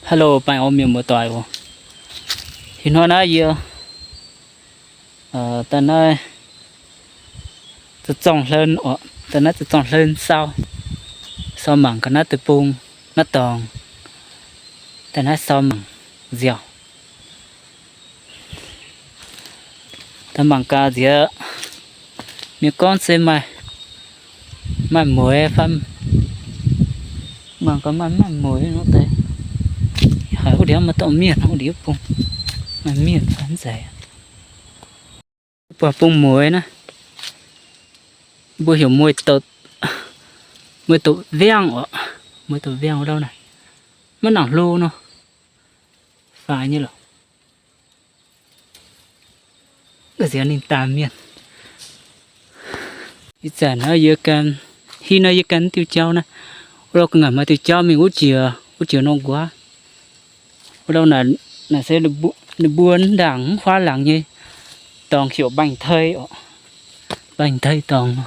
Hello, baengh orn mienh muoz-doic oc. Ih hnoi naaiv yie daaih naaiv, daaih naaiv zoux hlen sau, sau mangc gaax naaiv deic-bung, naaiv dorngx, daaih naaiv sau mangc nziaauc. Daaih mangc gaax nziex mienh gorngv se maaih, maaih mueiz fai, mangc gaax maaih, maaih mueiz nor deix. Haiz wuov ndiev maaih dorh mienh, wuov ndiev bung, maaih mienh fai mv zeiz. Buatc bung mueiz naaiv, mbuo heuc mueiz douz, mueiz douz viangh oc, mueiz douz viangh wuov lauh naaiv, maiv nangc hlo nor, faix nyei lorqc. Nziex ninh daaih mienh. Ih zanc naaiv yie gan, hiv naaiv yie gan diuh jauv naaiv. Wuov lauh gu'nguaaic maaih diuh jauv mingh wuov jiex, wuov jiex norm nquav. Wuov lauh naaic, naaic se ninh mbuo ndaangc mv huaav laangz nyei dorngx heuc mbaengx-tei oc. Mbaengx-tei dorngx.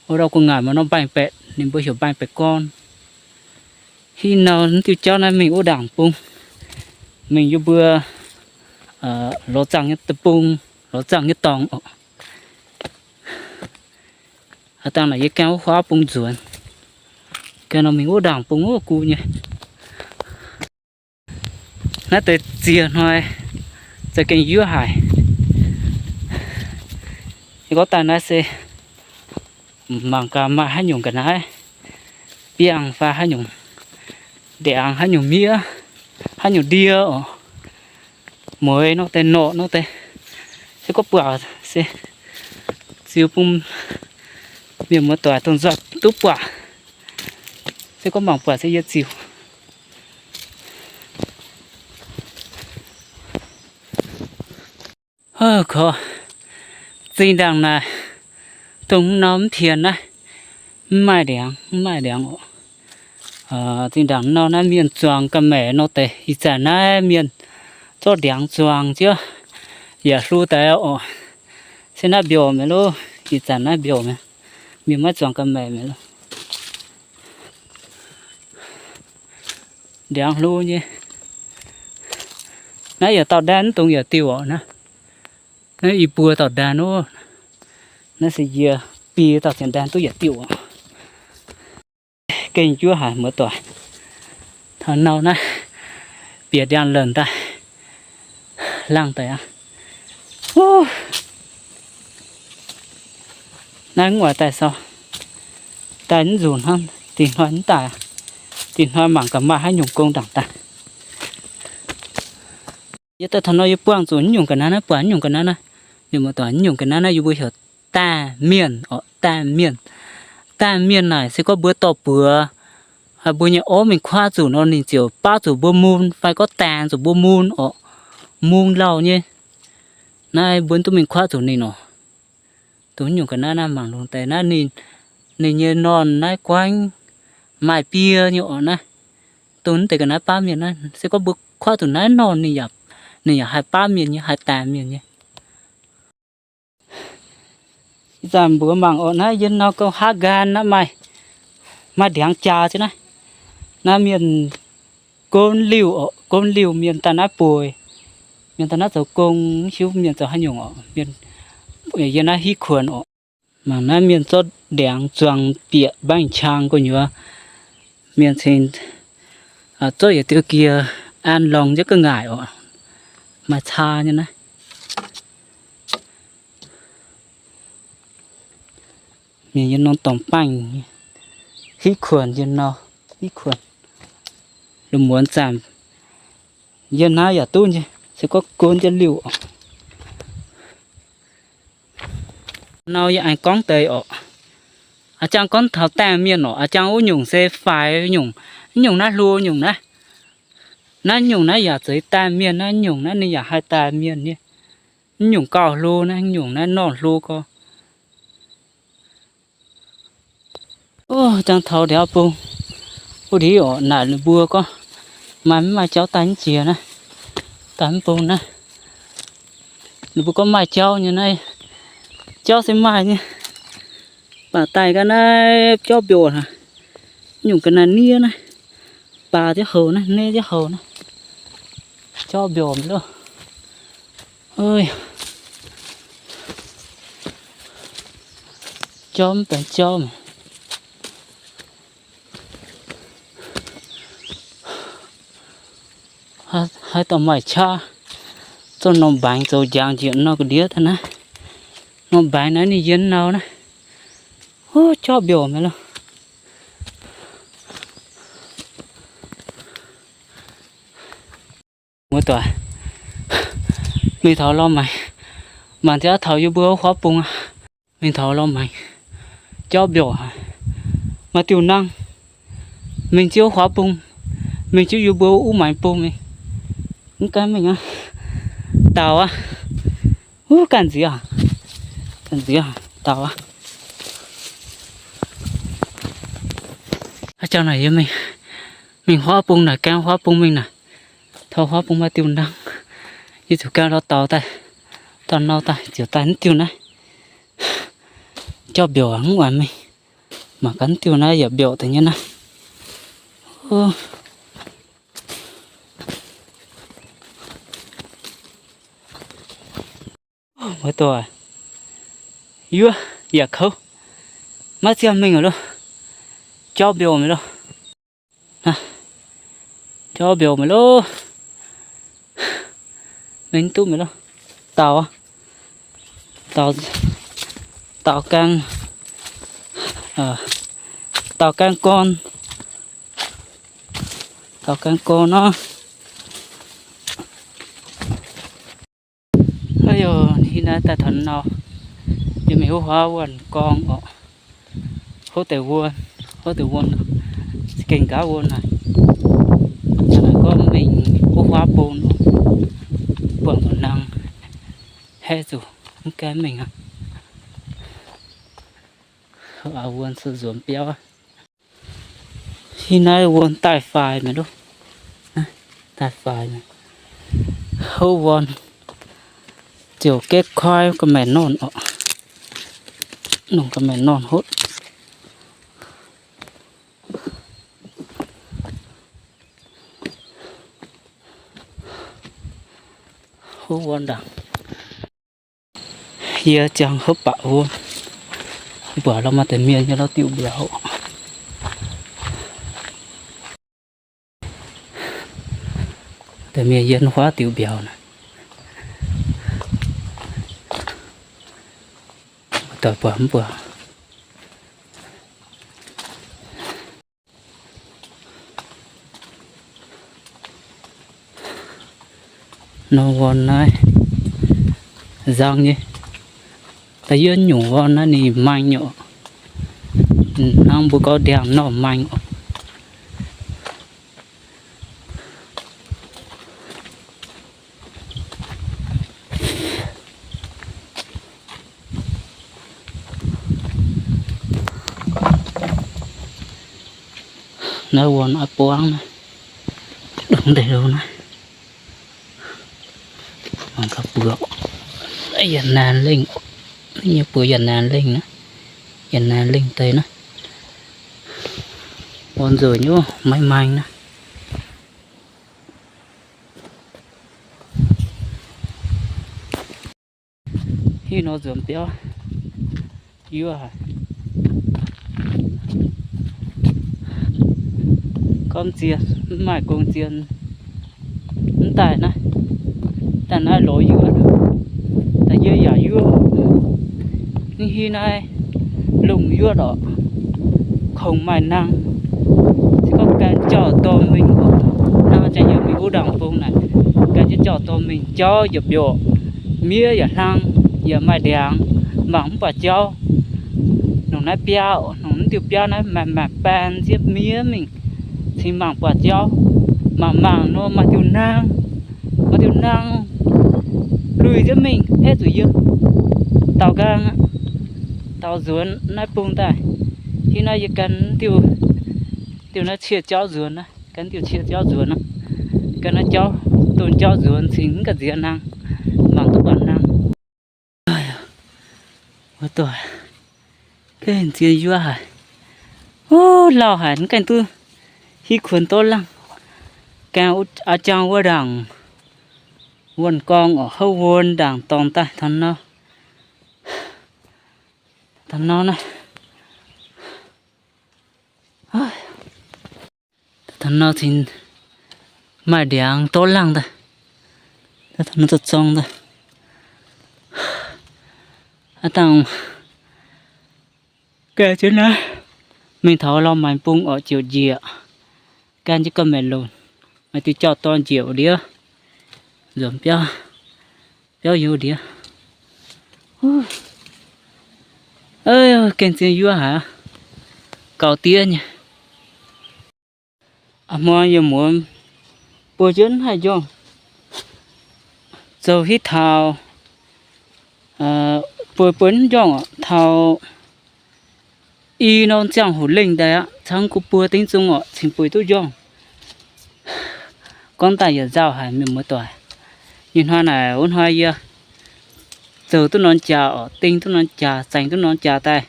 Wuov lauh gu'nguaaic maaih norm mbaengx-baeqc, ninh mbuo heuc mbaengx-baeqc gorn. Hiv nor diuh jauv naaiv mingh wuov ndaangc bung, mingh yie mbuo lorz zaangc nyei deic-bung, lorz zaangc nyei dorngx oc. Aav dangh naaic yie gaengh wuov huaav bung nzuonx, gaengh nor mingh wuov ndaangc bung wuov gu nyei. Naaiv deix ziex hnoi za'gengh yuov haic. Yie gorngv daaih naaiv se mangc gaax maaih haaix nyungc ga'naaiv, biangh fai haaix nyungc, ndiangx haaix nyungc miev, haaix nyungc ndie oc. Mueiz nor deix, norqc nor deix, se gorngv buatc se ziux bun mienh muoz-doic dongh nzoih duqv buatc. Se gorngv mangc buatc se yie ziux. Korv, zinh ndaangc naaic, dongh norm mv pien naaiv, mv maaih ndiangx, mv maaih ndiangx oc. Zinh ndaangc nor naaiv mienh zuangx ga'maeqc nor deix, ih zanc naaiv mienh zorqv ndiangx zuangx jienv yaac hlo daaih oc. Se naaiv mbiouc mi'aqv loh, ih zanc naaiv mbiouc mi'aqv, mienh maiv zuangx ga'maeqc mi'aqv loh. Ndiangx hlo nyei. Naaiv yaac dauh ndaanh mv dungx yaac diuh oc. Naaiv, naaiv i buo dauh ndaanh ov. Naaiv se yie biei dauh ziepc ndaanh duqv yaac diuh oc. Gengh juov haic muoz-doic. Taux nau naaiv bieqc ndiangx-leunc daaih, laangh daaih aqv. Naaiv mv oix daaih sou, daaih mv nzunc hnangv, dingc hnoi mv daaih. Dingc hnoi mangc gaax maaih haaix nyungc gong ndaangc daaih. Yie daaih taux nor yie buangh zuqc naaiv nyungc ga'naaiv naaiv, buatc naaiv nyungc ga'naaiv naaiv. Mienh muoz-doic, naaiv nyungc ga'naaiv naaiv yie mbuo heuc daaih mienh oc, daaih mienh. Daaih mienh naaic se gorngv mbuo dorh buoz, mbuo nyei orv mingh kuaaiv zuqc nor ninh ziouc baav zuqc mbuo mun fai gorngv daengx zuqc mbuo mun oc. Mun lauh nyei. Naaiv mbuo duqv mingh kuaaiv zuqc ninh oc. Dongh naaiv nyungc ga'naaiv naaiv mangc longx deix naaiv, ninh nyei norn naaiv guaengv maaih biei nyei oc naaiv. Dongh naaiv deix ga'naaiv baav mienh naaiv, se gorngv mbuo kuaaiv zuqc naaiv norn ninh yaac, ninh yaac haih baav mienh nyei, haih daix mienh nyei. Ih zanc mbuox mangc oc, naaiv yie nor gauh haav nqaan naaiv maaih, maaih ndiangx jaa jienv naaiv. Naaiv mienh gonv liuh oc, gonv liuh mienh daaih naaiv bueix, mienh daaih naaiv zoux gong, mv hiuv mienh zoux haaix nyungc oc. Mienh, yie naaiv hitv kuonx oc. Mangc naaiv mienh zorqv ndiangx zuangx bieqc mbaengx-qang gu'nyuoz, mienh cingx zorqv yietc diuh giec an longx jienv ga'ngaaic oc. Maaih caa nyei naaiv. Mienh yie nor dorngx baengh, hitv kuonx yie nor, hitv kuonx. Lungh muonz zanc yie naaiv yaac duqv nyei, se gorngv gonv jienv liuh oc. Nor yie aengx gorngv deix oc. A'jang gorngv taux daaih mienh oc, a'jang wuov nyungc se faix nyungc, nyungc naaiv hlo nyungc naaiv. Naaiv nyungc naaiv yaac zeiz daaih mienh, naaiv nyungc naaiv ninh yaac haih daaih mienh nyei. Nyungc gauh hlo naaiv, nyungc naaiv norm hlo gorx. Jangx taux ndiauz bung wuov ndiev oc, naaic ninh mbuo gorngv maaih mv maaih jauv daaih mv jiex naaiv, daaih mv bung naaiv. Ninh mbuo gorngv maaih jauv nyei naaiv, jauv se maaih nyei, baac daaih ga'naaiv jauv mbiouh hnangv, nyungc ga'naaiv niev naaiv. Baac ziouc houx naaiv, neiv ziouc houx naaiv. Jorv mbiouc mingh loh. Jorv mv baengx jorv mingh. Haaix dauh maaih qaqv, zorqv norm mbaengx zoux njang njiec nor ga'ndiev daaih naaiv. Norm mbaengx naaiv ninh yiem nau naaiv. Jorv mbiouc mingh loh. Muoz-doic, mingh taux lorz maengx, mangc jaax taux yie mbuo wuov huaav bung aqv. Mingh taux lorz maengx, jorv mbiouc haic, maaih diuh nangh. Mingh jienv wuov huaav bung, mingh jienv yie mbuo wuov maengx bung mingh. Mv gaengh mingh aqv. Daaux aqv. Wuov, ganh nziex, ganh nziex, daaux aqv. Aa, jangx naaic yie mingh, mingh huaav bung naaic, gaengh huaav bung mingh naaic. Taux huaav bung maaih diuh nangh, yie ziouc gaengh lorz daaux daaih, daaux nau daaih ziouc daaih mv diuh naaiv. Jorv mbiouc mv oix mingh. Mangc gaax mv diuh naaiv yaac mbiouc deix nyei naaiv. Muoz-doic, yuov yaac kouv, maiv ziangh mingh loh. Jorv mbiouc mingh loh. Jorv mbiouc mingh loh. Mingh duqv mingh loh. Daaux, daaux, daaux gaeng, daaux gaeng gorn, daaux gaeng gorn nor. Ov, yie naaiv daaih taux nau, yie mingh wuov huaav wuonh gorngv orqc. Hov deix wuonh, hov deix wuonh, gengh nqaatv wuonh naaic. Naaic gorngv mingh wuov huaav bung, buangh zuqc nangh, haeqv zuqc mv gaengh mingh aqv. Wuonh se nzuonx biauv. Ih naaiv wuonh daaih faix mingh loh. Daaih faix mingh. Hov wuonh ziouc gaeqv koiv ga'maeqc norn orqc. Nongc ga'maeqc norn hov. Hov wuonh ndaangc. Yie jangx hov baac wuonh, buatc lorz maaih deix mienh nyei lorz diuh mbiauz. Deix mienh yiem huaav diuh mbiauz naaic. Doic buatc mv buatc. Nor wuonh naaiv nzang nyei. Da'yietv nyungc wuonh naaiv ninh maeng nyei oc. Hnangv mbuo gorngv ndiangx-normh maeng oc. Naaiv wuonh aqv buangv naaiv, dongh deix lo naaiv. Mangc gaax buoz, yaac naaic lengh, nyei buoz yaac naaic lengh naaiv, yaac naaic lengh deix naaiv. Wuonh nzueic nyei, maiv maeng naaiv. Ih nor nzuonx biauv yuov haic. Gorngv zien mv maaih gong-zien mv daaih naaiv, daaih naaiv lorz yuov, daaih yie yaac yuov. Ih hnoi naaiv lungh yuov orqc, kungx maaih nangh. Se gorngv gan jauh-dorn mingh, nangh jaax yiem mingh wuov ndaangc bung naaic, gan jienv jauh-dorn mingh, jauv yaac mbiouc, miev yaac hlang, yaac maaih ndiangx, mangc mv buatc jauv. Nongc naaiv biauv, nongc mv diuh biauv naaiv maaih, maaih baeng nziev miev mingh, cingx mangc buatc jauv. Mangc mangc nor maaih diuh nangh, maaih diuh nangh luih nziev mingh, haeqv zuqc yiem daaux nqaang aqv, daaux nzuonx naaiv bung daaih. Ih naaiv yie gan diuh, diuh naaiv cie jauv nzuonx naaiv, gan diuh cie jauv nzuonx aqv. Gan naaiv jauv, don jauv nzuonx cingx mv ga'nziex nangh, mangc duqv buatc nangh. Wuov doic, gengh nziex yuov haic. Ov, lauh haic, mv gaengh duqv hiv kuonx dorv langh. Gaengh a'jang wuov ndaangc wuonh gorngv oc, houv wuonh ndaangc dorngx daaih taux nor. Taux nor naaiv. Taux nor cingx maaih ndiangx dorv laangh daaih. Taux nor zorng daaih. Aav dangh gaengh jienv naaiv mingh taux lorh maanc bung orqc, ziouc njiec. Gaengh jienv gauh maengc lunc, maaih diuh jauv-dorn njiec wuov ndiev, nzuonx biauv, biauv yiem wuov ndiev. Gengh zien yuov haic, gaux diev nyei. Hmuangx yiem muonz buo jienv haih njorngh, zoux hitv taux, buo buo njorngh taux i norm ziangh hoc lengh daaih aqv, cangv gu buo dingh zungv orqc, cingx bueix duqv njorngh. Gorngv daaih yaac nzauh haic mienh muoz doic. Ih hnoi naaic wuov hnoi yie zoux duqv norm jaax orqc, ding duqv norm jaax, zaengx duqv norm jaax daaih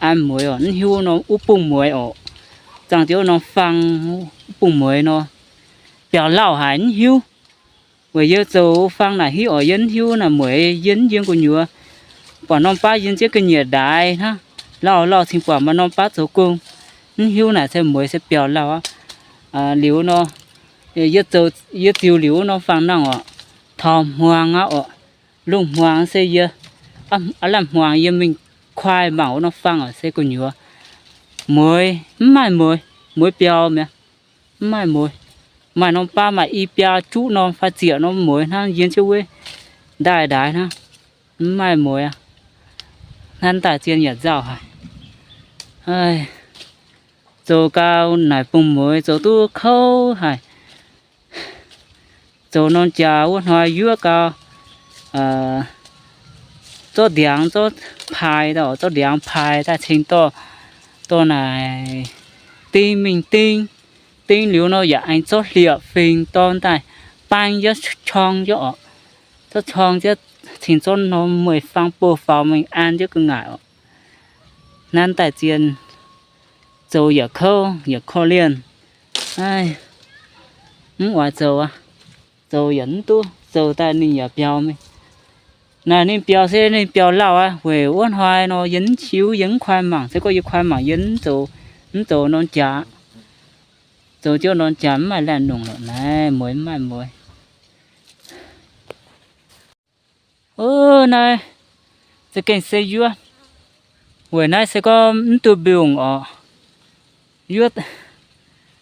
an mueiz orqc, mv hiuv norm wuov bung mueiz orqc, zaangh jienv wuov norm fang wuov bung mueiz nor, biaux lauh haic mv hiuv. Weic yie zoux fang naaic hitv orqc, yie mv hiuv naaic mueiz, yie mv yiem gu'nyuoz, buatc norm baav yiem jienv ga'nyiec ndaix hnangv, lauh lauh cingx buatc maaih norm baav zoux gong, mv hiuv naaic se mueiz se biaux lauh aqv. Liuz nor, yie zoux, yie ziux liuz wuov norm fang nangh orqc, taux hmuangx aqv orqc, lungh hmuangx se yie, aav lamh hmuangx yie mingh kuaai mangc wuov norm fang orqc se gu'nyuoz mueiz, mv maaih mueiz, mueiz biaux mi'aqv. Mv maaih mueiz. Maaih norm baav maaih i biaa juqv norm fai ziepc norm mueiz hnangv, yiem jienv wuov ndaaih ndaix hnangv, mv maaih mueiz aqv. Hnangv daaih zien yaac nzauh haic. Zoux gau naaic bung mueiz zoux duqv kouv haic. Zoux norm jaax wuov hnoi yuov gau, zorqv ndiangx zorqv paaix, zorqv ndiangx paaix daaih cingx dorh, dorh naaic ding mingh ding. Ding liuz nor yaac aengx zorqv hlieqv-fingx dorn daaih baeng jienv corng jienv orqc. Zorqv corng jienv cingx zorqv norm mueiz-fang bouh faaux mingh an jienv gu'nguaaic orqc. Nanv daaih zien, zoux yaac kouv yaac korv-lienh. Aav, mv oix zoux aqv. Zoux yaac mv duqv, zoux daaih ninh yaac biaux mingh. Naaic ninh biaux se ninh biaux lauh aqv. Weic wuov hnoi nor yie mv hiuv, yie mv kuaai mangc. Se gorngv yie kuaai mangc yie mv zoux, mv zoux norm jaax. Zoux jienv norm jaax mv maaih laanh longc lorqc naaiv, mueiz mv maaih mueiz. Ov, naaiv za'gengh se yuov. Weic naaiv se gorngv mv duqv mbiungc orqc. Yuov,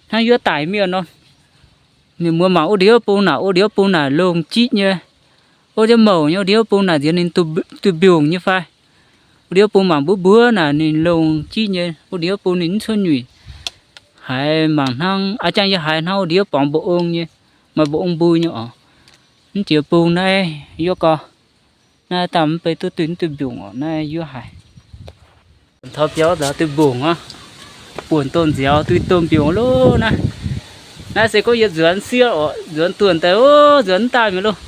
hnangv yuov daic mienh nor. Mienh muoz mangc wuov ndiev bung naaic, wuov ndiev bung naaic longc jiqv nyei. Wuov ndiev mouc nyei, wuov ndiev bung naaic nziex ninh duqv mbiungc nyei fai? Wuov ndiev bung mangc mbuov mbuov naaic ninh longc jiqv nyei. Wuov ndiev bung ninh mv cuotv nyuic. Haiz mangc hnangv, a'jang yie haiz hnangv wuov ndiev borngz mba'ong nyei, maaih mba'ong mbui nyei orqc. Mv jiex bung naaiv yuov gau. Naaiv daaih mv bei duqv duih mv duih mbiungc orqc, naaiv yuov haic. Taux biauv nzaaux duih mbiungc aqv. Buonc doh nziaaux duih doh mbiungc lov naaiv. Naaiv se gorngv yie nzuonx sieqv orqc, nzuonx duonx daaih, ov, nzuonx mv daaih mi'aqv loh.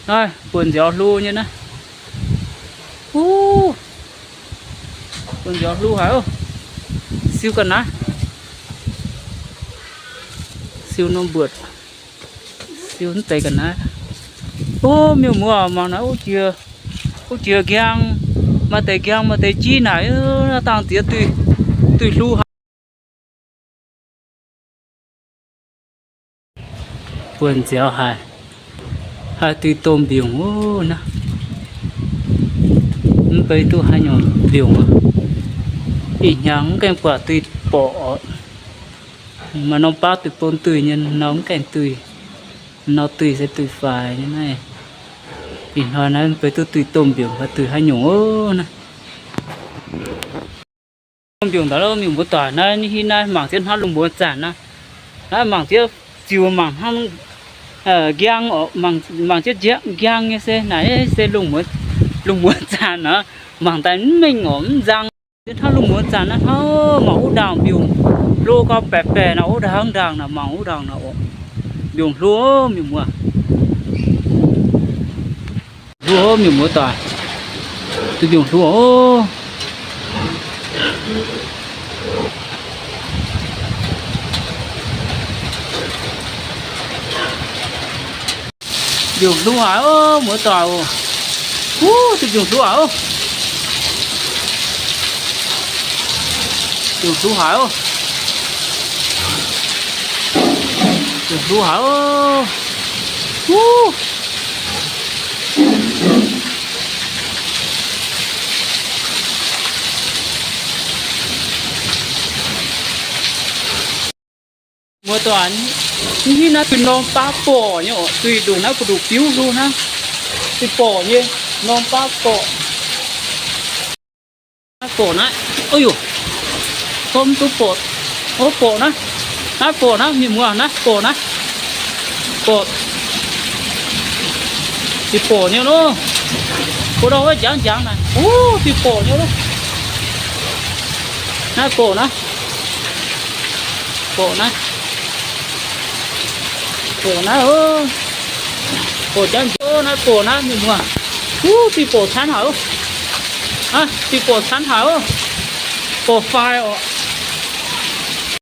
Naaiv buonc nziaaux hlo nyei naaiv. Ov, buonc nziaaux hlo haic ov. Siou ga'naaiv. Siou norm mbuoqc. Siou mv deix ga'naaiv. Ov, mienh muoz mangc naaiv, wuov jiex, wuov jiex nqaang, maaih deix nqaang maaih deix jiv naaic, dangh ziex duih, duih hlo haic. Buonc nziaaux haic, haih duih domh mbiungc wuov naaiv. Mv bei duqv haaix nyungc mbiungc aqv. Ih hnyangx mv gaengh buatc duih borqc oc. Maaih norm baav duih bung duih nyei, nor mv gaengh duih. Nor duih se duih faix nyei naaiv. Ih hnoi naaiv mv bei duqv duih domh mbiungc fai duih haaix nyungc wuov naaiv. Mbiungc ndau, mienh muoz doic, naaiv nyei hingv naaiv mangc ziex hnangv lungh muonz zanc naaiv. Naaiv mangc ziex ziux mangc hnangv nqaang oc, mangc ziex nqaang nyei se naaiv se lungh muonz zanc naaiv, mangc daaih mv mengh oc, mv nzang. Ziex hnangv lungh muonz zanc naaiv hnangv mangc wuov ndaangc mbiungc hlo gau baeqc baeqc naaic, wuov ndaangc naaic, mangc wuov ndaangc naaic oc. Mbiungc hlo, mienh muoz. Hlo, mienh muoz doic. Duih mbiungc hlo oc. Mbiungc hlu haic oc, muoz-doic oc. Wuov, duqv mbiungc hlu haic oc. Mbiungc hlu haic oc. Mbiungc hlu haic oc. Wuov. Muoz-doic, mv hiuv naaiv duih norm baav borqc nyei oc, duih ndongc naaiv buoz-ndoqv biuv hlo naaiv, duih borqc nyei, norm baav borqc. Naaiv borqc naaiv, o yoc, gorngv duqv borqc, o borqc naaiv, naaiv borqc naaiv, mienh muoz, naaiv borqc naaiv, borqc, duih borqc nyei loh, mbuo ndau wuov njangv njangv naaiv, o, duih borqc nyei loh, naaiv borqc naaiv, borqc naaiv, borqc naaiv, o, borqc jangv, o, naaiv borqc naaiv, mienh muoz, o, duih borqc camv haic oc, aa, duih borqc camv haic oc, borqc faix oc.